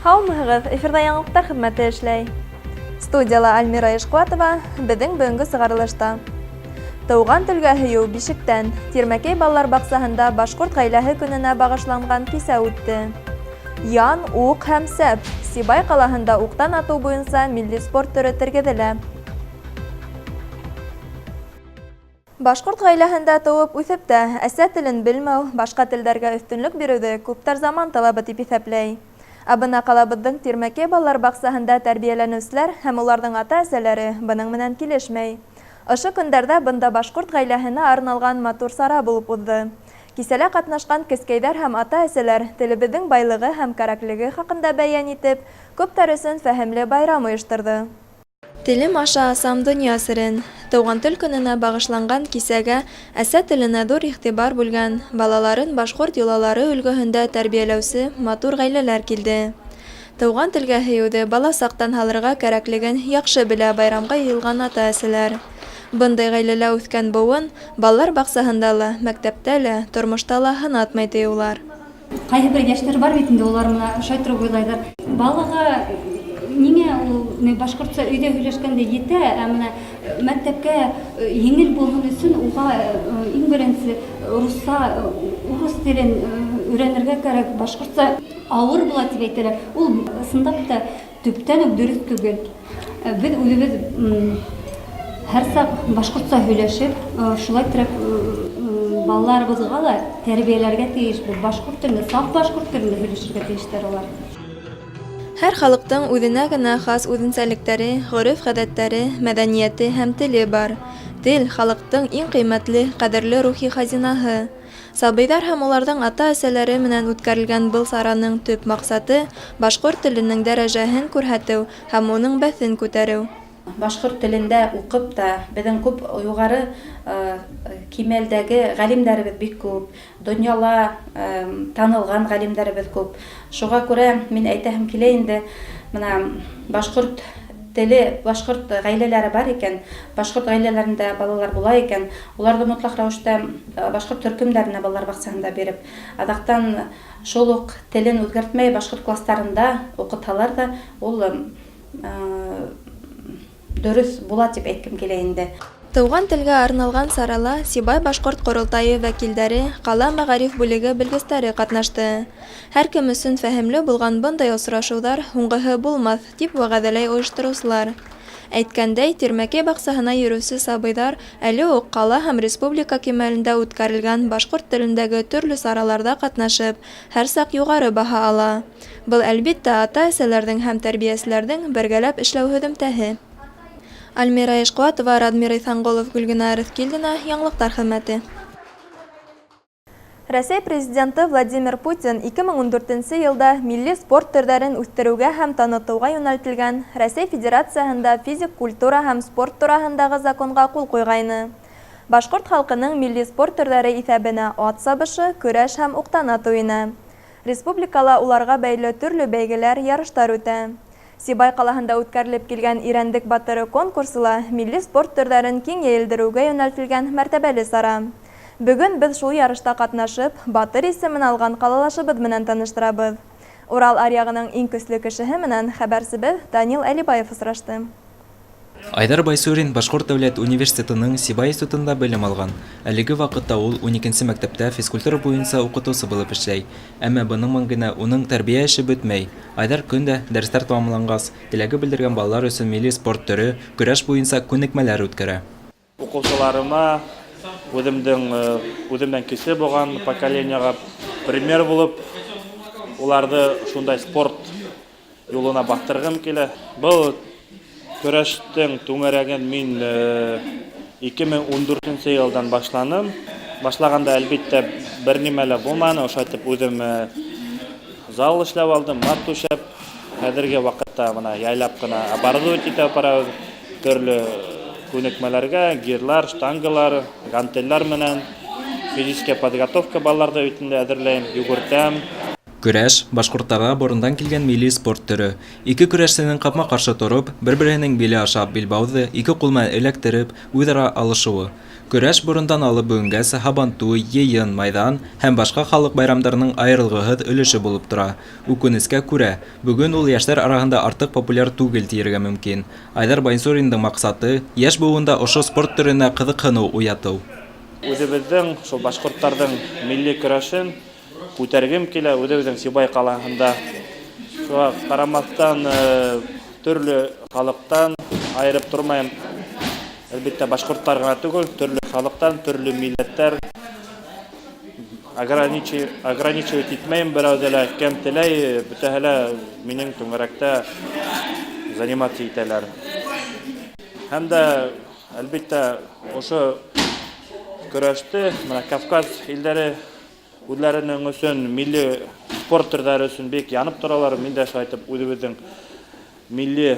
Һаумыһығыҙ, эфирҙа яңылыҡтар хеҙмәте эшләй. Студияла Альмира Ишҡуатова, беҙҙең бөгөнгө сығарылышта. Тыуған телгә һөйөү бишектән. Тирмәкәй балалар баҡсаһында башҡорт ғаиләһе көнөнә бағышланған кисә үтте. Ян, уҡ һәм сәп. Сибай ҡалаһында уҡтан атыу буйынса милли спорт төрө тергеҙелә. Башҡорт ғаиләһендә тыуып үҫеп тә, әсә телен белмәү, башҡа телдәргә өҫтөнлөк биреүҙе күптәр заман талабы тип иҫәпләй. Ә бына ҡалабыҙҙың Тирмәкәй балалар баҡсаһында тәрбиәләнеүселәр һәм уларҙың ата-әсәләре бының менән килешмәй. Ошо көндәрҙә бында башҡорт ғаиләһенә арналған матур сара булып уҙҙы. Кисәлә ҡатнашҡан кескәйҙәр һәм ата-әсәләр телебеҙҙең байлығы һәм кәрәклеге хаҡында бәйән итеп, күптәр өсөн фәһемле байрам ойошторҙо. Телем аша асам донъя серен. Тыуған тел көнөнә бағышланған кисәгә әсә теленә ҙур иғтибар бүлгән, балаларын башҡорт йолалары өлгөһөндә тәрбиәләүсе матур ғаиләләр килде. Тыуған телгә һөйөүҙе бала саҡтан һалырға кәрәклеген яҡшы белә байрамға йыйылған ата-әсәләр. Бындай ғаиләлә үҫкән быуын балалар баҡсаһында ла, мәктәптә лә, тормошта ла һынатмай, ти улар. Ҡайһы бер йәштәр бар бит инде, улар мына ошай тороп уйлайҙар. Балаға ниңә ул ни башҡортса өйҙә һөйләшкәндә етә, ә мына мәктәпкә еңел булһын өсөн уға иң беренсе русса, урыҫ телен өйрәнергә кәрәк, башҡортса ауыр була тип әйтәләр. Ул ысынлап та төптән үк дөрөҫ түгел. Беҙ үҙебеҙ һәр саҡ башҡортса һөйләшеп, шулай иттереп балаларыбыҙға ла тәрбиәләргә тейешбеҙ. Башҡорт телендә, саф башҡорт телендә һөйләшергә тейештәр улар. Һәр халыҡтың үҙенә генә хас үҙенсәлектәре, ғөрөф-ғәҙәттәре, мәҙәниәте һәм теле бар. Тел, халыҡтың иң ҡыйммәтле, ҡәҙерле рухи хазинаһы. Сабыйҙар һәм уларҙың ата-әсәләре менән үткәрелгән был сараның төп маҡсаты, башҡорт теленең дәрәжәһен күрһәтеү һәм уның бәҫен күтәреү. Башҡорт телендә уҡып та беҙҙең күп юғары кимәлдәге ғалимдәребеҙ бик күп, донъяла танылған ғалимдәребеҙ күп. Шуға күрә мин әйтәһем килә инде, мына башҡорт теле, башҡорт ғаиләләре бар икән, башҡорт ғаиләләрендә балалар була икән, уларҙы мотлаҡ рәүештә башҡорт төркөмдәренә балалар баҡсаһында биреп, аҙаҡтан шул уҡ телен үҙгәртмәй башҡорт кластарында уҡытһалар ҙа, ул дөрөҫ була тип әйткем килә инде. Тыуған телгә арналған сарала Сибай башҡорт ҡоролтайы вәкилдәре, ҡала мәғариф бүлеге белгестәре ҡатнашты. Һәр кем өсөн фәһемле булған бындай осрашыуҙар һуңғыһы булмаҫ, тип вәғәҙәләй ойоштороусылар. Әйткәндәй, Тирмәкәй баҡсаһына йөрөүсе сабыйҙар әле үк ҡала һәм республика кимәлендә үткәрелгән башҡорт телендәге төрлө сараларҙа ҡатнашып, һәр саҡ юғары баһа ала. Был, әлбиттә, ата-әсәләрҙең һәм тәрбиәселәрҙең бергәләп эшләү һөҙөмтәһе. Альмира Ишҡуатова, Радмир Иҫәнғолов, Гөлгенә Рыҫкилдина, Яңылыҡтар хеҙмәте. Рәсәй Президенты Владимир Путин 2014 нсе йылда милли спорт төрҙәрен үҫтереүгә һәм танытыуға йүнәлтелгән Рәсәй Федерацияһында физик культура һәм спорт тураһындағы законға ҡул ҡуйғайны. Башҡорт халҡының милли спорт төрҙәре иҫәбенә ат сабышы, көрәш һәм уҡтан атыу инә. Республикала уларға бәйле төрлө бәйгеләр, ярыштар үтә. Сибай ҡалаһында үткәрелеп килгән Ирәндек батыры конкурсы ла милли спорт төрҙәрен киң йәйелдереүгә йүнәлтелгән мәртәбәле сара. Бөгөн беҙ шул ярышта ҡатнашып, батыр исемен алған ҡалалашыбыҙ менән таныштырабыҙ. Урал аръяғының иң көслө кешеһе менән хәбәрсебеҙ Данил Әлибаев осрашты. Айҙар Байсурин Башҡорт дәүләт университетының Сибай институтында белем алған. Әлеге ваҡытта ул уникенсе мәктәптә физкультура буйынса уҡытыусы булып эшләй. Әммә бының менән генә уның тәрбиә эше бөтмәй. Айҙар көн дә, дәрестәр тамамланғас, теләге белдергән балалар өсөн милли спорт төрө, көрәш буйынса күнекмәләр үткәрә. Уҡыусыларыма, үҙемдең үҙемдән кесе булған поколениеға пример булып, уларҙы шундай спорт юлына баҫтырғым килә. Был көрәштең түңәрәген мин 2014 йылдан башланым. Башлағанда, әлбиттә, бер нимә лә булманы. Ошайтып үҙем зал эшләп алдым, мат түшәп. Хәҙерге ваҡытта бына яйлап ҡына оборудовать итә барабыҙ. Төрлө күнекмәләргә, гирлар, штангалар, гантелләр менән физическая подготовка балаларҙы бит инде әҙерләйем, йүгертәм. Көрәш, башкорттарда борындан килгән милли спорт төре. Ике көрәшсенең капма-каршы торып, бер-береһенең биле аша билбауҙы ике кул менән эләктереп, үҙ-ара алышыуы. Көрәш борындан алып бөгөнгәсә Һабантуй, Йыйын, Майҙан һәм башҡа халыҡ байрамдарының айырылғыһыҙ өлөшө булып тора. Үкенескә күрә, бөгөн ул йәштәр араһында артыҡ популяр түгел тиергә мөмкин. Айҙар Байсуриндың маҡсаты, йәш быуында ошо спорт төрөнә ҡыҙыҡһыныу уятыу. Үҙебеҙҙең, шул башҡорттарҙың милли көрәшен күтәргем килә, үҙебеҙҙең Сибай ҡалаһында. Шуға ҡарамаҫтан, төрлө халыҡтан айырып тормайым. Әлбиттә, башҡорттар ғына түгел, төрлө халыҡтан, төрлө милләттәр. Ограничивать итмәйем берәүҙе лә, кем теләй, бөтәһе лә минең түңәрәктә заниматься итәләр. Һәм дә, әлбиттә, ошо көрәште, мына Кавказ илдәре үҙләренең өсөн милли спорт төрҙәре өсөн бик янып торалар. Мин дә шулай итеп үҙебеҙҙең милли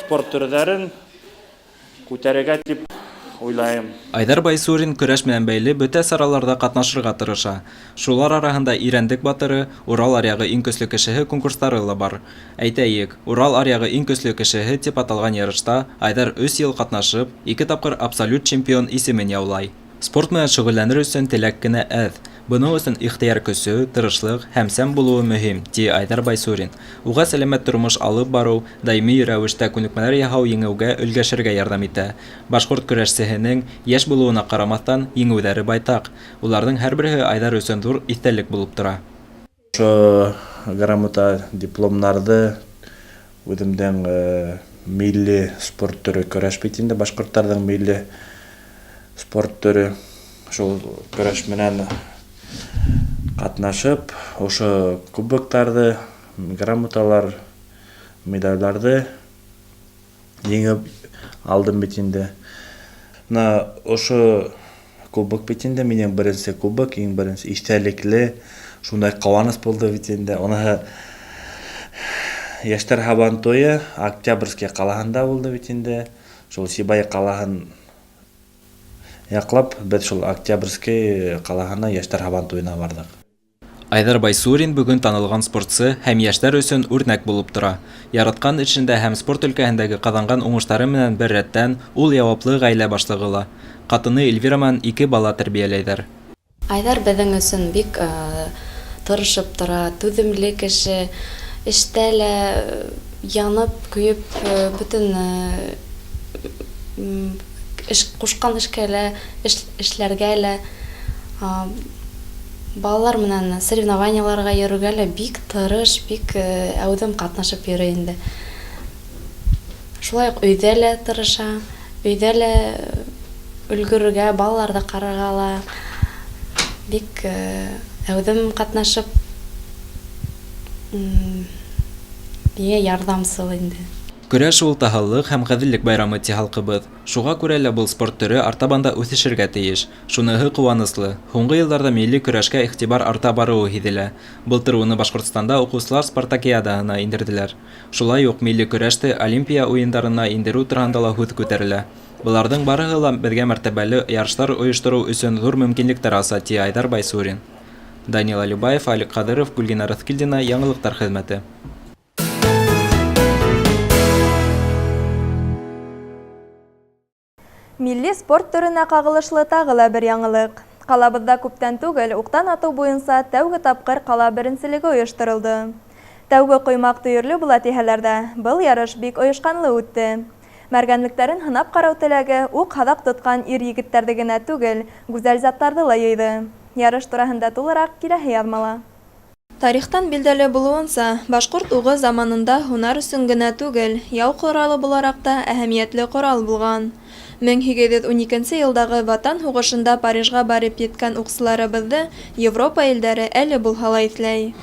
спорт төрҙәрен күтәрергә тип уйлайым. Айҙар Байсурин көрәш менән бәйле бөтә сараларҙа ҡатнашырға тырыша. Шулар араһында Ирәндек батыры, Урал аръяғы иң көслө кешеһе конкурстары ла бар. Әйтәйек, Урал аръяғы иң көслө кешеһе тип аталған ярышта Айҙар өс йыл ҡатнашып, ике тапҡыр абсолют чемпион исемен яулай. Спорт менән шөғөлләнер өсөн теләк кенә әҙ. Бының өсөн ихтыяр көсө, тырышлыҡ һәм сәм булыуы мөһим, ти Айҙар Байсурин. Уға сәләмәт тормош алып барыу, даими рәүештә күнекмәләр яһау еңеүгә өлгәшергә ярҙам итә. Башҡорт көрәшсеһенең, йәш булыуына ҡарамаҫтан, еңеүҙәре байтаҡ. Уларҙың һәр береһе Айҙар өсөн ҙур иҫтәлек булып тора. Ошо грамота, дипломнарҙы үҙемдең милли спорт төрө көрәш бит инде, башҡорттарҙың милли спорт төрө. Шул көрәш менән ҡатнашып, ошо кубоктарҙы, грамоталар, медалдарҙы еңеп алдым бит инде. Мына ошо кубок бит инде, минең беренсе кубок, иң беренсе иҫтәлекле, шундай ҡыуаныс булды бит инде. Уныһы Йәштәр һабантуйы Октябрьский ҡалаһында булды бит инде. Шул Сибай ҡалаһын яҡлап, беҙ шул Октябрьский ҡалаһына Йәштәр һабантуйына барҙыҡ. Айҙар Байсурин бөгөн танылған спортсы һәм йәштәр өсөн үрнәк булып тора. Яратҡан эшендә һәм спорт өлкәһендәге ҡаҙанған уңыштары менән бер рәттән ул яуаплы ғаилә башлығы ла. Ҡатыны Эльвира менән ике бала тәрбиәләйҙәр. Айҙар беҙҙең өсөн бик тырышып тора, түҙемле кеше, эштә лә янып, көйөп, бөтөн эш, ҡушҡан эшкә лә, эшләргә лә, балалар менән соревнованияларға йөрөргә лә бик тырыш, бик әүҙем ҡатнашып йөрөй инде. Шулай уҡ өйҙә лә тырыша, өйҙә лә өлгөрөргә, балаларҙы ҡарарға ла бик әүҙем ҡатнашып, миңә ярҙамсыл инде. Көрәш ул таһыллыҡ һәм ғәҙеллек байрамы, ти халҡыбыҙ. Шуға күрә лә был спорт төрө артабан да үҫешергә тейеш. Шуныһы ҡыуаныслы: һуңғы йылдарҙа милли көрәшкә иғтибар арта барыуы һиҙелә. Былтыр уны Башҡортостанда уҡыусылар спартакиадаһына индерҙеләр. Шулай уҡ милли көрәште Олимпия уйындарына индереү тураһында ла һүҙ күтәрелә. Быларҙың барыһы ла беҙгә мәртәбәле ярыштар ойоштороу өсөн ҙур мөмкинлектәр аса, ти Айҙар Байсурин. Данил Алибаев, Алик Ҡадыров, Гөлгенә Рыҫкилдина, Яңылыҡтар хеҙмәте. Милли спорт төрөнә ҡағылышлы тағы ла бер яңылыҡ. Ҡалабыҙҙа күптән түгел уҡтан атыу буйынса тәүге тапҡыр ҡала беренселеге ойошторолдо. Тәүге ҡоймаҡ төйөрлө була тиһәләр ҙә, был ярыш бик ойошҡанлы үтте. Мәргәнлектәрен һынап ҡарау теләге уҡ һаҙаҡ тотҡан ир-егеттәрҙе генә түгел, гүзәл заттарҙы ла йыйҙы. Ярыш тураһында тулыраҡ киләһе яҙмала. Тарихтан билдәле булыуынса, башҡорт уғы заманында һунар өсөн генә түгел, яу ҡоралы булараҡ та әһәмиәтле ҡорал булған. 1812 йылдағы Ватан һуғышында Парижға барып еткән уҡсыларыбыҙҙы Европа илдәре әле булһа ла иҫләй.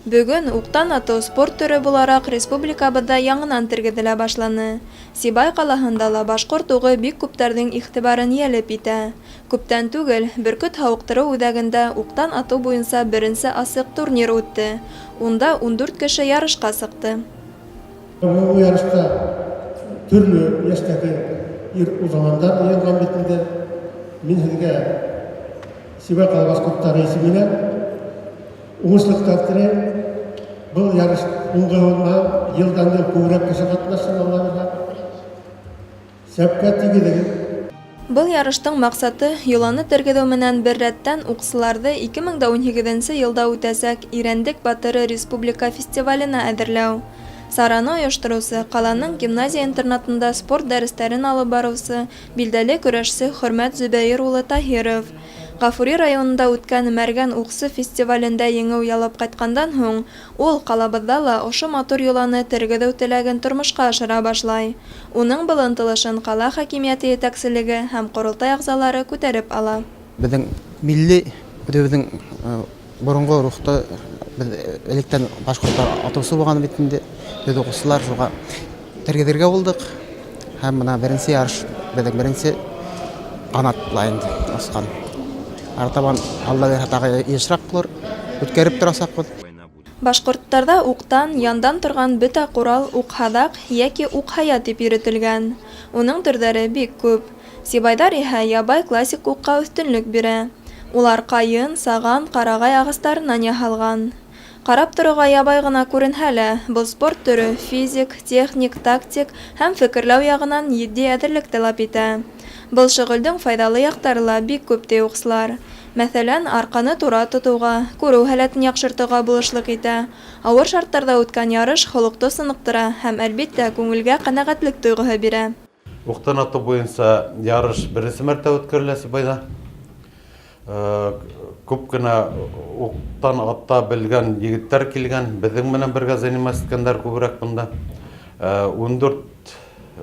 Бөгөн уҡтан атыу спорт төрө булараҡ республикабыҙҙа яңынан тергеҙелә башланы. Сибай ҡалаһында ла башҡорт уғы бик күптәрҙең иғтибарын йәлеп итә. Күптән түгел Бөркөт һауыҡтырыу үҙәгендә уҡтан атыу буйынса беренсе асыҡ турнир үтте. Унда 14 кеше ярышҡа сыҡты. Был ярышта төрлө йәштәге ир уҙамандар йыйылған бит инде. Мин һеҙгә Сибай ҡала башҡорттары исеменән уңышлыҡтар теләйем. Был ярыш һуңғы булмаһын, йылдан-йыл күберәк кеше ҡатнашһын, Алла бирһә. Сәпкә тигеҙегеҙ. Был ярыштың маҡсаты, йоланы тергеҙеү менән бер рәттән уҡсыларҙы 2018 нсе йылда үтәсәк Ирәндек батыры республика фестиваленә әҙерләү. Сараны ойоштороусы, ҡаланың гимназия-интернатында спорт дәрестәрен алып барыусы, билдәле көрәшсе Хөрмәт Зөбәйер улы Таһиров. Ғафури районында үткән Мәргән уҡсы фестивалендә еңеү яулап ҡайтҡандан һуң, ул ҡалабыҙҙа ла ошо матур йоланы тергеҙеү теләген тормошҡа ашыра башлай. Уның был ынтылышын ҡала хакимиәте етәкселеге һәм ҡоролтай ағзалары күтәреп ала. Беҙҙең милли үҙебеҙҙең боронғо рухты беҙ электән башҡорттар атыусы булған бит инде. Беҙ уҡыусылар шуға тергеҙергә булдыҡ. Һәм бына беренсе ярыш беҙҙең беренсе ҡанат була инде осҡан. Артабан Алла бирһә тағы йышыраҡ булыр, үткәреп торасаҡбыҙ. Башҡорттарҙа уҡтан, яндан торған бөтә ҡорал уҡһаҙаҡ йәки уҡһая тип йөрөтөлгән. Уның төрҙәре бик күп. Сибайҙар иһә ябай классик уҡҡа өҫтөнлөк бирә. Улар ҡайын, саған, ҡарағай ағастарынан яһалған. Ҡарап тороуға ябай ғына күренһә лә, был спорт төрө физик, техник, тактик һәм фекерләү яғынан етди әҙерлек талап итә. Был шөғөлдөң файҙалы яҡтары ла бик күп, ти уҡсылар. Мәҫәлән, арҡаны тура тотоуға, күреү һәләтен яҡшыртыуға булышлыҡ итә. Ауыр шарттарҙа үткән ярыш холоҡто сыныҡтыра һәм, әлбиттә, күңелгә ҡәнәғәтлек тойғоһо бирә. Уҡтан атыу буйынса ярыш беренсе мәртәбә үткәрелә Сибайҙа. Күп кенә уҡтан ата белгән егеттәр килгән, беҙҙең менән бергә заниматься иткәндәр күберәк бында. 14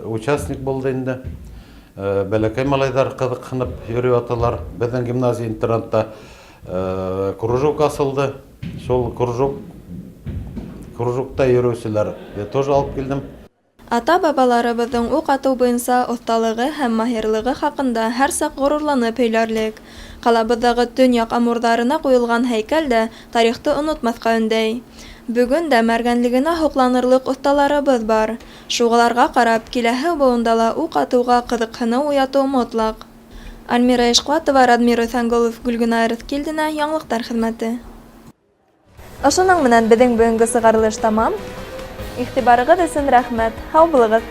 участник булды инде. Бәләкәй малайҙар ҡыҙыҡһынып йөрөй аталар. Беҙҙең гимназия-интернатта кружок асылды. Шул кружокта йөрөүселәрҙе тоже алып килдем. Ата-бабаларыбыҙҙың уҡ атыу буйынса оҫталығы һәм маһирлығы хаҡында һәр саҡ ғорурланып һөйләрлек. Ҡалабыҙҙағы төньяҡ амурҙарына ҡуйылған һәйкәл дә тарихты онотмаҫҡа өндәй. Бөгөн дә мәргәнлегенә һоҡланырлыҡ оҫталарыбыҙ бар. Шуғаларға ҡарап, киләһе быуында ла уҡ атыуға ҡыҙыҡһыныу уятыу мотлаҡ. Альмира Ишҡуатова, Радмир Иҫәнголов, Гөлгөнә Ырыҫкилдина, Яңылыҡтар хеҙмәте. Ошоноң менән беҙҙең бөгөнгө сығарылыш тамам. Иғтибарығыҙ өсөн рәхмәт. Һау булығыҙ!